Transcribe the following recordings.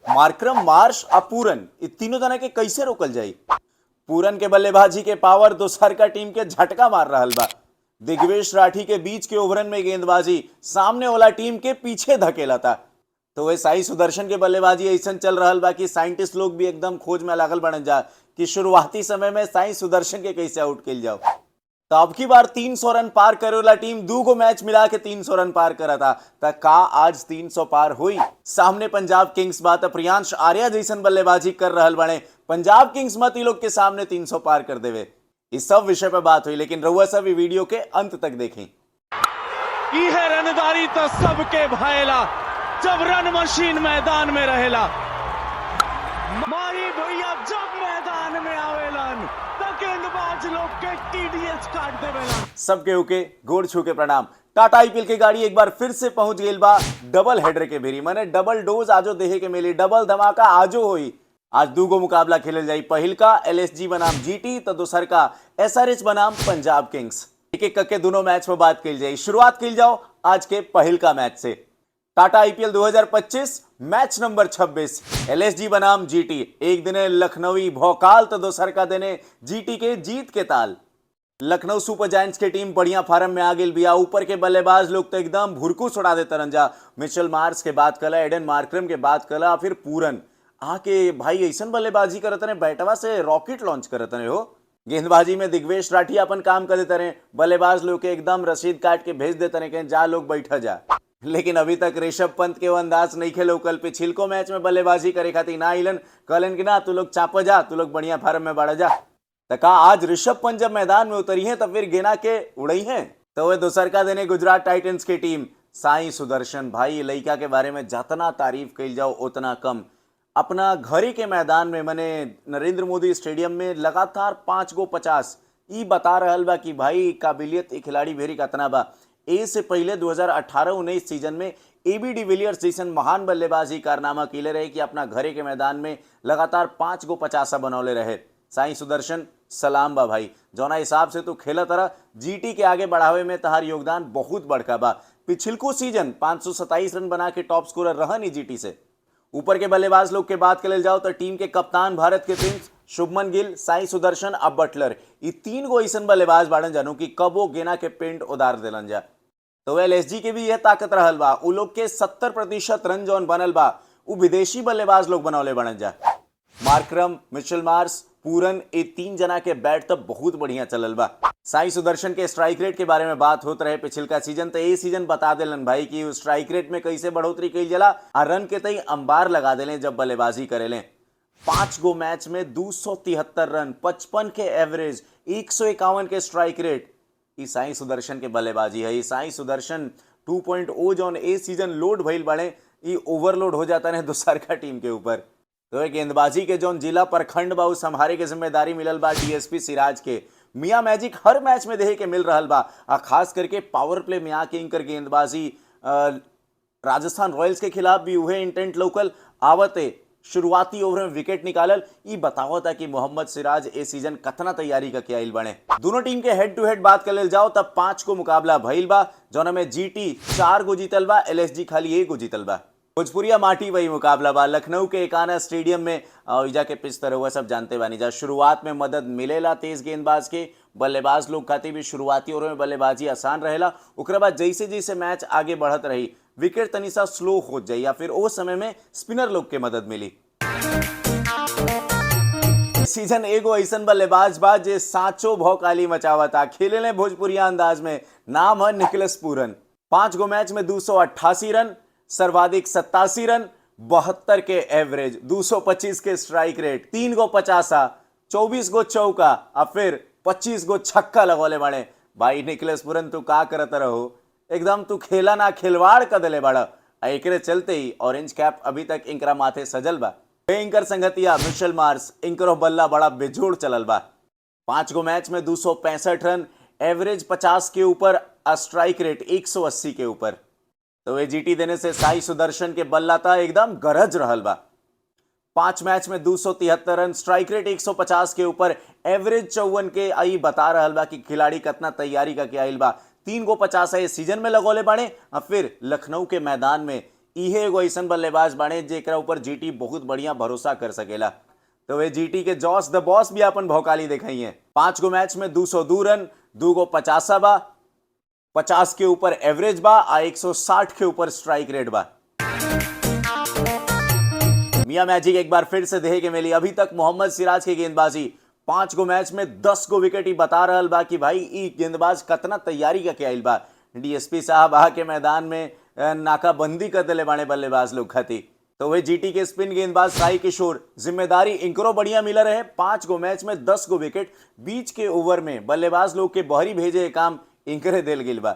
Markram, Marsh आ पूरन, इ तीनों जना के कैसे रोकल जाई? पूरन के बल्लेबाजी के पावर दोसर का टीम के झटका मार रहल बा। दिग्वेश राठी के बीच के ओवरन में गेंदबाजी सामने वाला टीम के पीछे धकेला था। तो वह साई सुदर्शन के बल्लेबाजी ऐसा चल रहा बा कि साइंटिस्ट लोग भी एकदम खोज में लागल बनन जा कि शुरुआती समय में साई सुदर्शन के कैसे आउट कइल जाओ। तो अब की बार 300 रन पार करे वाला टीम 2 गो मैच मिला के 300 रन पार करा था, त का आज 300 पार हुई? सामने पंजाब किंग्स बा, त प्रियांश आर्या जैसन बल्लेबाजी कर रहल बने। पंजाब किंग्स मत ई लोग के सामने 300 पार कर देवे। इस सब विषय पर बात हुई, लेकिन रउआ सब ई वीडियो के अंत तक देखें। इहे रनदारी तो सबके भाएला, जब रन मशीन मैदान में रहेला। माही भैया जब मैदान में आवेलन, त गेंदबाज लोग के टीडीएस काट देवेलन। सबके ओके गोड़ छू के प्रणाम। टाटा आईपीएल की गाड़ी एक बार फिर से पहुंच गई बा डबल हेडर के भेरी, माने डबल डोज आजो देहे के मिली, डबल धमाका आजो होई। आज दूगो मुकाबला खेलल जाई। पहिल का एलएसजी बनाम जीटी, तो दोसर का एसआरएच बनाम पंजाब किंग्स। एक एक करके दोनों मैच में बात कल जाई। शुरुआत कल जाओ आज के पहिल का मैच से। Tata IPL 2025, match number 26, LSG बनाम जीटी। एक दिने लखनवी भौकाल, तो दोसर का दिने जीटी के जीत के ताल। लखनऊ सुपर जायंट्स के टीम बढ़िया फार्म में आ गई बिया। ऊपर के बल्लेबाज लोग तो एकदम भुरकुस उड़ा देते रंजा। मिचेल मार्स के बात कला, एडन मार्क्रम के बात कला, फिर पूरन आके भाई ऐसन बल्लेबाजी करत रहे, बैटवा से रॉकेट लॉन्च करत रहे हो। गेंदबाजी में दिग्वेश राठी अपन काम कर देते रहे, बल्लेबाज लोग के एकदम रसीद काट के भेज देते रहे, कहें जा लोग, बैठा जा। लेकिन अभी तक ऋषभ पंत के वो अंदाज नहीं खेलो। कल पिछिलको मैच में बल्लेबाजी करे खातिर ना आइलन, कहलन कि ना, तू लोग चापा जा, तू लोग बढ़िया फार्म में बढ़ा जा। त का आज ऋषभ पंत जब मैदान में उतरी हैं, तब फिर गेना के उड़ई हैं? तो वह दोसर का देने गुजरात टाइटंस की टीम, साई सुदर्शन। भाई, लइका के बारे में जितना तारीफ कइल जाओ, उतना कम। अपना घरे के मैदान में, मने नरेंद्र मोदी स्टेडियम में लगातार 5 गो 50, ई बता रहल बा कि भाई, काबिलियत ई खिलाड़ी भेरी कतना बा। ए से पहले 2018-19 सीजन में एबी डिविलियर्स जैसन महान बल्लेबाजी कारनामा किले रहे कि अपना घरे के मैदान में लगातार 5 गो 50 बनौले रहे। साई सुदर्शन, सलाम बा भाई। जौना हिसाब से तू खेला तरह, जीटी के आगे बढ़ावे में तहार योगदान बहुत बड़का बा। पिछिलको सीजन 527 रन बना के टॉप स्कोरर रहन ही जीटी से। ऊपर के बल्लेबाज लोग के बात कर जाओ, तो टीम के कप्तान, भारत के प्रिंस शुभमन गिल, साई सुदर्शन अब बटलर, ये तीन गो ऐसन बल्लेबाज बाड़न जानू कि कबो गेना के पेंट उदार दिलन जा। तो एलएसजी के भी यह ताकत रहल बा। उ लोग के 70% रन जौन बनल बा, उ विदेशी बल्लेबाज लोग बनौले बनल जा। मार्क्रम, मिचेल मार्स, पूरन, ये तीन जना के बैट तो बहुत बढ़िया चलल बा। साई सुदर्शन के स्ट्राइक रेट के बारे में बात होत रहे पिछिलका सीजन, तो ये सीजन बता देलन भाई कि स्ट्राइक रेट में कैसे बढ़ोतरी कइल जाला आ रन के तई अंबार लगा देले जब बल्लेबाजी करेले। 5 गो मैच में 273 रन, 55 के एवरेज, 151 के स्ट्राइक रेट, ई साई सुदर्शन के बल्लेबाजी है। ई साई सुदर्शन 2.0 जौन ए सीजन लोड भइल बाड़े, ई ओवरलोड हो जाता है दोसर का टीम के ऊपर। तो ये गेंदबाजी के जौन जिला प्रखंड बा, उ संभारे के जिम्मेदारी मिलल बा डीएसपी सिराज के। मियां मैजिक हर मैच में देखे के मिल रहल बा आ खास करके पावर प्ले में आके इनकर गेंदबाजी, राजस्थान रॉयल्स के खिलाफ भी उहे इंटेंट लोकल आवते शुरुआती ओवर में विकेट निकालल, ई बतावता कि मोहम्मद सिराज ए सीजन कतना तैयारी का आइल बने। दोनों टीम के हेड टू हेड बात कर लेल जाओ, तब 5 को मुकाबला भइल बा, जौना में जीटी 4 गो जीतल बा, एलएसजी खाली एक गो जीतल बा। भोजपुरिया माटी वही मुकाबला बा, लखनऊ के एकाना स्टेडियम में। और इजा के पिच तरह हुआ सब जानते बानी जा। शुरुआत में मदद मिलेला तेज गेंदबाज के, बल्लेबाज लोग खातिर भी शुरुआती ओवर में बल्लेबाजी आसान रहेला। ओकरा बाद जैसे जैसे मैच आगे बढ़त रही, विकेट तनी सा स्लो हो जाई या फिर ओ समय में स्पिनर लोग के मदद मिली। सीजन एगो ऐसन बल्लेबाज बा जे साचो भौकाली मचावता, खेले ले भोजपुरिया अंदाज में। नाम है निकलस पूरन। 5 गो मैच में 288 रन, सर्वाधिक 87 रन, 72 के एवरेज, 225 के स्ट्राइक रेट, 3 गो 50, 24 गो चौका और फिर 25 गो छक्का लगौले बाड़े। भाई निकलस पूरन, तू का करत रहो? एकदम तू खेला ना, खिलवाड़ कर दिले बाड़ा। आ एकरे चलते ही ऑरेंज कैप अभी तक इनकरा माथे सजल बा। इनकर संगतिया मिशेल मार्स, इनकरो बल्ला बड़ा बेजोड़ चलल बा। 5 गो मैच में 265 रन, एवरेज 50 के ऊपर, स्ट्राइक रेट 180 के ऊपर। तो ये जीटी देने से साई सुदर्शन के बल्ला था एकदम गरज रहल बा। 5 मैच में 273 रन, स्ट्राइक रेट 150 के ऊपर, एवरेज 54 के, आई बता रहल बा कि खिलाड़ी कतना तैयारी का के आइल बा। 3 गो 50 ये सीजन में लगौले बाड़े और फिर लखनऊ के मैदान में इहे एगो ऐसन बल्लेबाज बाड़े जेकरा ऊपर जीटी बहुत बढ़िया भरोसा कर सकेला। तो वे जीटी के जॉस the boss भी अपन भौकाली दिखाई है। 5 गो मैच में 202 रन, 2 गो 50 बा, 50 के ऊपर एवरेज बा आ 160 के ऊपर स्ट्राइक रेट बा। मियां मैजिक एक बार फिर से देहे के मिली। अभी तक मोहम्मद सिराज के गेंदबाजी 5 गो मैच में 10 गो विकेट ही बता रहल बा कि भाई ई गेंदबाज कतना तैयारी करके आइल बा। डीएसपी साहब आके मैदान में नाकाबंदी कर दिले बाणे बल्लेबाज लोग खातिर। तो वही जीटी के स्पिन गेंदबाज साई किशोर, जिम्मेदारी इनकरो बढ़िया मिला रहे। 5 गो मैच में 10 गो विकेट, बीच के ओवर में बल्लेबाज लोग के बहरी भेजे के काम इनकरे दिल गिल बा।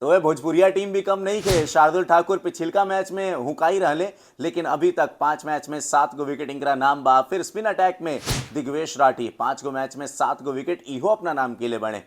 तो वह भोजपुरिया टीम भी कम नहीं खे। शार्दुल ठाकुर पिछिलका मैच में हुकाई रहले, लेकिन अभी तक 5 मैच में 7 गो विकेट इनकरा नाम बा। फिर स्पिन अटैक में दिग्वेश राठी 5 गो मैच में 7 गो विकेट इहो अपना नाम के लिए बने।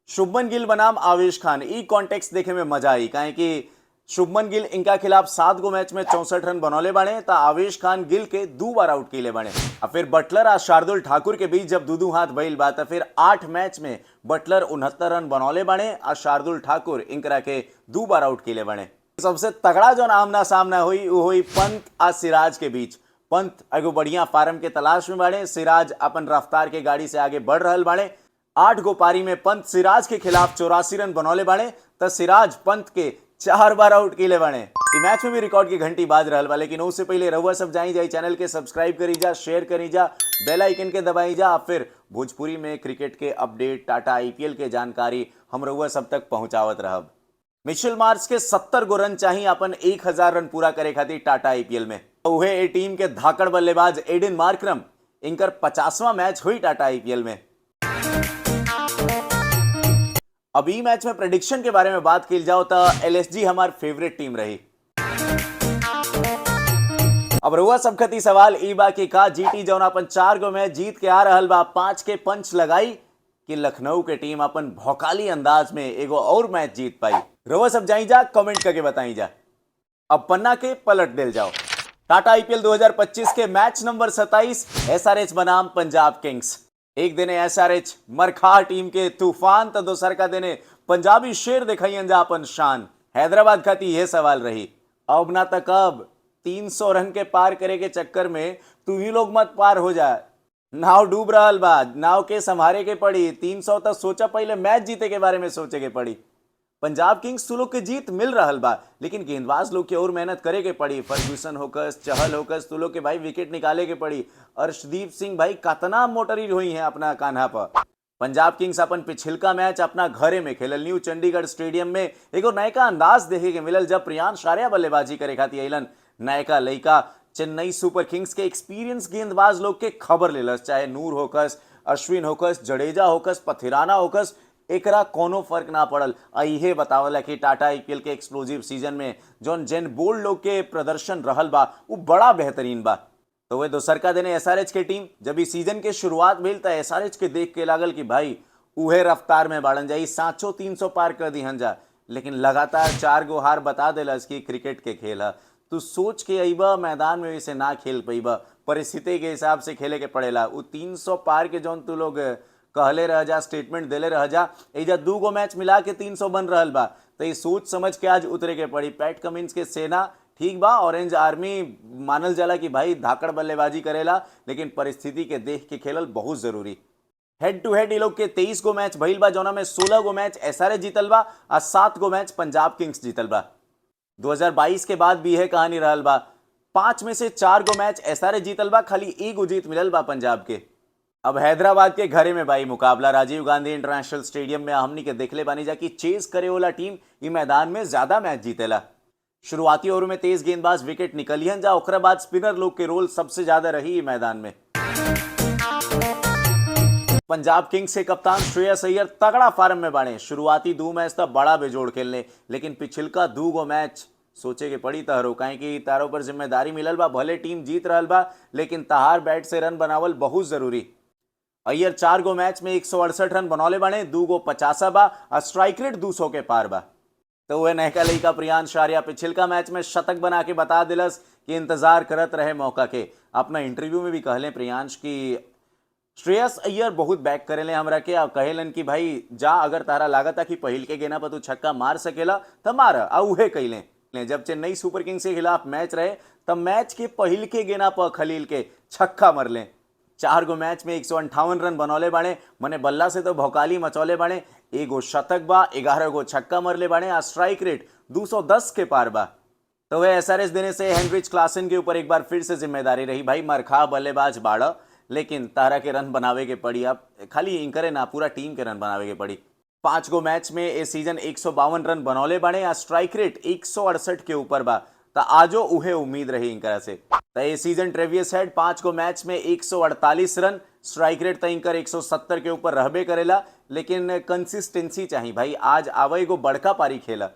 शुभमन गिल बनाम आवेश खान, ई कॉन्टेक्स्ट देखे में मजा आई, काहे कि शुभमन गिल इनका खिलाफ 7 गो मैच में 64 रन बनौले बाड़े, त आवेश खान गिल के 2 बार आउट किले बाड़े। आ फिर बटलर आ शार्दुल ठाकुर के बीच जब दू-दू हाथ भइल बा त फिर 8 मैच में बटलर 69 रन बनौले बाड़े आ शार्दुल ठाकुर इनकरा के 2 बार आउट किले बाड़े। सबसे तगड़ा जो आमना सामना हुई वो हुई पंत आ सिराज के बीच। पंत एगो बढ़िया फार्म के तलाश में बाड़े, सिराज अपन रफ्तार के गाड़ी से आगे बढ़ रहल बाड़े। 8 गो पारी में पंत सिराज के खिलाफ 84 रन बनौले बाड़े, त सिराज पंत के 4 बार आउट किले बाड़े। ई मैच में भी रिकॉर्ड की घंटी बाज रहल बा, लेकिन उससे पहले रहुआ सब जाई जाई चैनल के सब्सक्राइब करी जा, शेयर करी जा, बेल आइकन के दबाई जा, फिर भोजपुरी में क्रिकेट के अपडेट, टाटा आईपीएल के जानकारी हम रहुआ सब तक पहुंचावत रहब। मिशेल मार्च के 70 गो रन चाहिए अपन 1000 रन पूरा करे खातिर टाटा आईपीएल में। उहे ए टीम के धाकड़ बल्लेबाज एडिन मार्करम, इनकर 50वां मैच हुई टाटा आईपीएल में। अब ई मैच में प्रेडिक्शन के बारे में बात की जाओ तो एलएसजी हमार फेवरेट टीम रही। अब रहुआ सब खती सवाल ई बा कि का जीटी जौन अपन 4 गो मैच जीत के आ रहल बा 5 के पंच लगाई कि लखनऊ के टीम अपन भौकाली अंदाज में एगो और मैच जीत पाई। रहुआ सब जाई जा, कमेंट करके बताई जा। अब पन्ना के पलट दिल जाओ। टाटा आईपीएल 2025 के मैच नंबर 27 एसआरएच बनाम पंजाब किंग्स। एक दिन एसआरएच मरखा टीम के तूफान तो दोसर का दिन पंजाबी शेर दिखाई जा अपन शान। हैदराबाद खाती यह सवाल रही, अब ना तक अब 300 रन के पार करे के चक्कर में तू ही लोग मत पार हो जा। नाव डूब रहा बा, नाव के संभारे के पड़ी। 300 तक सोचा पहले मैच जीते के बारे में सोचे के पड़ी। पंजाब किंग्स तू लोग के जीत मिल रहा बा, लेकिन गेंदबाज लोग के और मेहनत करे के पड़ी। फर्ग्यूसन होकस, चहल होकस, तू लोग के भाई विकेट निकाले के पड़ी। अर्शदीप सिंह भाई कतना मोटरी हुई है अपना कान्हा पर। पंजाब किंग्स अपन पिछिलका मैच अपना घरे में खेलल न्यू चंडीगढ़ स्टेडियम में। एगो नयका अंदाज देखे के मिलल जब प्रियांश आर्या बल्लेबाजी करे खातिर अइलन। नयका लइका चेन्नई सुपर किंग्स के एक्सपीरियंस गेंदबाज लोग के खबर लेलस, चाहे नूर hocus, Ashwin hocus, Jadeja hocus, Pathirana hocus, एकरा कोनो फर्क ना पड़ल। आ इहे बतावला कि टाटा आईपीएल के एक्सप्लोजिव सीजन में जौन जेन बोल्ड लोग के प्रदर्शन रहल बा वो बड़ा बेहतरीन बा। तो वह दोसरका दिन एसआरएच के टीम जब इस सीजन के शुरुआत भेल त एसआरएच के देख के लागल कि भाई उहे रफ्तार में बाड़न जाई, साचो 300 पार कर दिहन जा, लेकिन लगातार 4 गो हार बता दिलस कि क्रिकेट के खेल है। तू सोच के अइबा मैदान में वैसे ना खेल पैबा, परिस्थिति के हिसाब से खेले के पड़ेला। उ 300 पार के जौन तू लोग कहले रह जा, स्टेटमेंट देले रह जा, एजा 2 गो मैच मिला के 300 बन रहल बा, तो ये सोच समझ के आज उतरे के पड़ी। पैट कमिंस के सेना ठीक बा, ऑरेंज आर्मी मानल जाला कि भाई धाकड़ बल्लेबाजी करेला, लेकिन परिस्थिति के देख के खेलल बहुत जरूरी। हेड टू हेड ये लोग के 23 गो मैच भइल बा, जौना में 16 गो मैच एसआरएच जीतल बा आ 7 गो मैच पंजाब किंग्स जीतल बा। 2022 के बाद भी यह कहानी रहल बा, 5 में से 4 गो मैच एसआरएच जीतल बा, खाली 1 गो जीत मिलल बा पंजाब के। अब हैदराबाद के घरे में भाई मुकाबला राजीव गांधी इंटरनेशनल स्टेडियम में हमनी के देखले बानी जा कि चेज करे वाला टीम ई मैदान में ज्यादा मैच जीतेला। शुरुआती ओवर में तेज गेंदबाज विकेट निकलियन जा, ओकरा बाद स्पिनर लोग के रोल सबसे ज्यादा रही ई मैदान में। पंजाब किंग्स के कप्तान श्रेयस अय्यर तगड़ा फार्म में बाड़े। शुरुआती 2 मैच तक बड़ा बेजोड़ खेलने, लेकिन पिछिलका 2 गो मैच सोचे के पड़ी तहरो, काहे कि तारो पर जिम्मेदारी मिलल बा। भले टीम जीत रहल बा, लेकिन तहार बैट से रन बनावल बहुत जरूरी। अय्यर 4 गो मैच में 168 रन बनौले बाड़े, 2 गो 50 बा आ स्ट्राइक रेट 200 के पार बा। तो वह नहका लइका प्रियांश आर्या पिछिलका मैच में शतक बना के बता दिलस कि इंतजार करत रहे मौका के। अपना इंटरव्यू में भी कहले प्रियांश की श्रेयस अय्यर बहुत बैक करेले हमरा के, आ कहेलन कि भाई जा, अगर तारा लागता कि पहिल के गेना पर तू छक्का मार सकेला त मार, आ उहे कैले। जब चेन्नई सुपर किंग्स के खिलाफ मैच रहे तब मैच के पहिल के गेना पर खलील के छक्का मरले। 4 गो मैच में 158 रन बनौले बाड़े, मने बल्ला से तो भौकाली मचौले बाड़े। 1 शतक बा, 11 गो छक्का मरले बाड़े, आ स्ट्राइक रेट 210 के पार बा। तो वह एसआरएच देने से हेनरिच क्लासन के ऊपर एक बार फिर से जिम्मेदारी रही। भाई मरखा बल्लेबाज बाड़ा, लेकिन तारा के रन बनावे के पड़ी, अब खाली इनकरे ना पूरा टीम के रन बनावे के पड़ी। 5 गो मैच में ए सीजन 152 रन बनौले बाड़े, आ स्ट्राइक रेट 168 के ऊपर बा, त आजो उहे उम्मीद रही इनकरा से। त ए सीजन ट्रेविस हेड 5 गो मैच में 148 रन, स्ट्राइक रेट त इनकर 170 के ऊपर रहबे करेला, लेकिन कंसिस्टेंसी चाहिए भाई। आज आवे गो बड़का पारी खेला।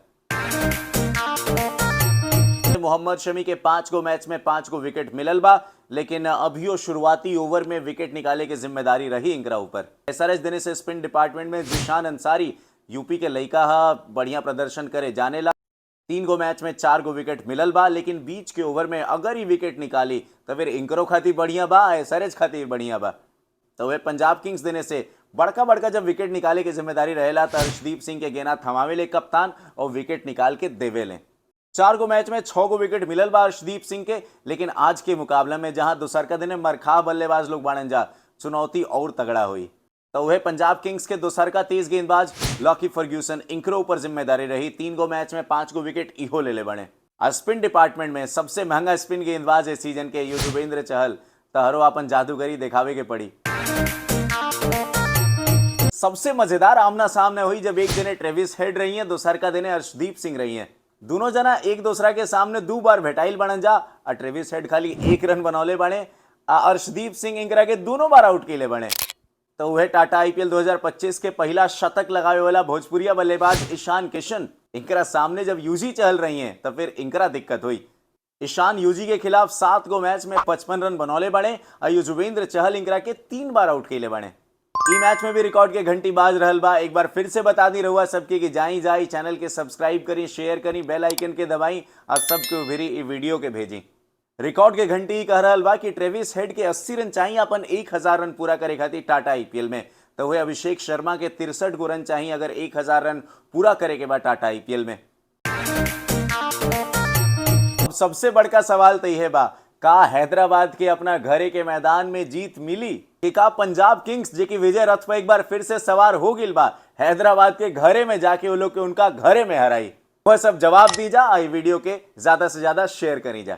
मोहम्मद शमी के 5 गो मैच में 5 गो विकेट मिलल बा, लेकिन अभियो शुरुआती ओवर में विकेट निकाले के जिम्मेदारी रही इनकरा ऊपर। एसआरएच देने से स्पिन डिपार्टमेंट में जिशान अंसारी यूपी के लइका हा, बढ़िया प्रदर्शन करे जानेला। 3 गो मैच में 4 गो विकेट मिलल बा, लेकिन बीच के ओवर में अगर ही विकेट निकाली तो फिर इंकरो खातिर बढ़िया बा, एसआरएच खातिर बढ़िया बा। तो वह पंजाब किंग्स देने से बड़का बड़का जब विकेट निकाले के जिम्मेदारी रहेला तो अर्शदीप सिंह के गेना थमावेले कप्तान और विकेट निकाल के देवेले। 4 गो मैच में 6 गो विकेट मिलल बा अर्शदीप सिंह के, लेकिन आज के मुकाबला में जहां दोसरका दिन मरखा बल्लेबाज लोग बाणन जा, चुनौती और तगड़ा हुई। तो वह पंजाब किंग्स के दोसरका तेज गेंदबाज लॉकी फर्ग्यूसन, इंकरो ऊपर जिम्मेदारी रही। 3 गो मैच में 5 गो विकेट इहो ले ले बने। स्पिन डिपार्टमेंट में सबसे महंगा स्पिन गेंदबाज है सीजन के युजवेंद्र चहल, तहरो अपन जादूगरी दिखावे के पड़ी। सबसे मजेदार आमना सामने हुई जब एक जने ट्रेविस हेड रही है, दोसर का दिन अर्शदीप सिंह रही है। दोनों जना एक दूसरा के सामने 2 बार भेटाइल बनन जा, आ ट्रेविस हेड खाली 1 रन बनौले बने, आ अर्शदीप सिंह इंकरा के दोनों बार आउट के बने। तो वह टाटा आईपीएल 2025 के पहला शतक लगावे वाला भोजपुरिया बल्लेबाज ईशान किशन, इंकरा सामने जब यूजी चहल रही हैं तो फिर इंकरा दिक्कत हुई। ईशान यूजी के खिलाफ 7 गो मैच में 55 रन बनौले बने और युजवेंद्र चहल इंकरा के 3 बार आउट के बने। ई मैच में भी रिकॉर्ड के घंटी बाज रहल बा। एक बार फिर से बता दी रहुआ सबके कि जाई जाई चैनल के सब्सक्राइब करी, शेयर करी, बेल आइकन के दबाई और सबके भी ई वीडियो के भेजी। रिकॉर्ड के घंटी कह रहल बा कि ट्रेविस हेड के 80 रन चाहिए अपन 1000 रन पूरा करे खातिर टाटा आईपीएल में। तो वह अभिषेक शर्मा के 63 गो रन चाहिए अगर 1000 रन पूरा करे के बाद टाटा आईपीएल में। अब सबसे बड़का सवाल तो यह बा, का हैदराबाद के अपना घरे के मैदान में जीत मिली कि का पंजाब किंग्स जे की विजय रथ पर एक बार फिर से सवार हो गिल बा, हैदराबाद के घरे में जाके वो लोग के उनका घरे में हराई। वह सब जवाब दी जा, आई वीडियो के ज्यादा से ज्यादा शेयर करी जा।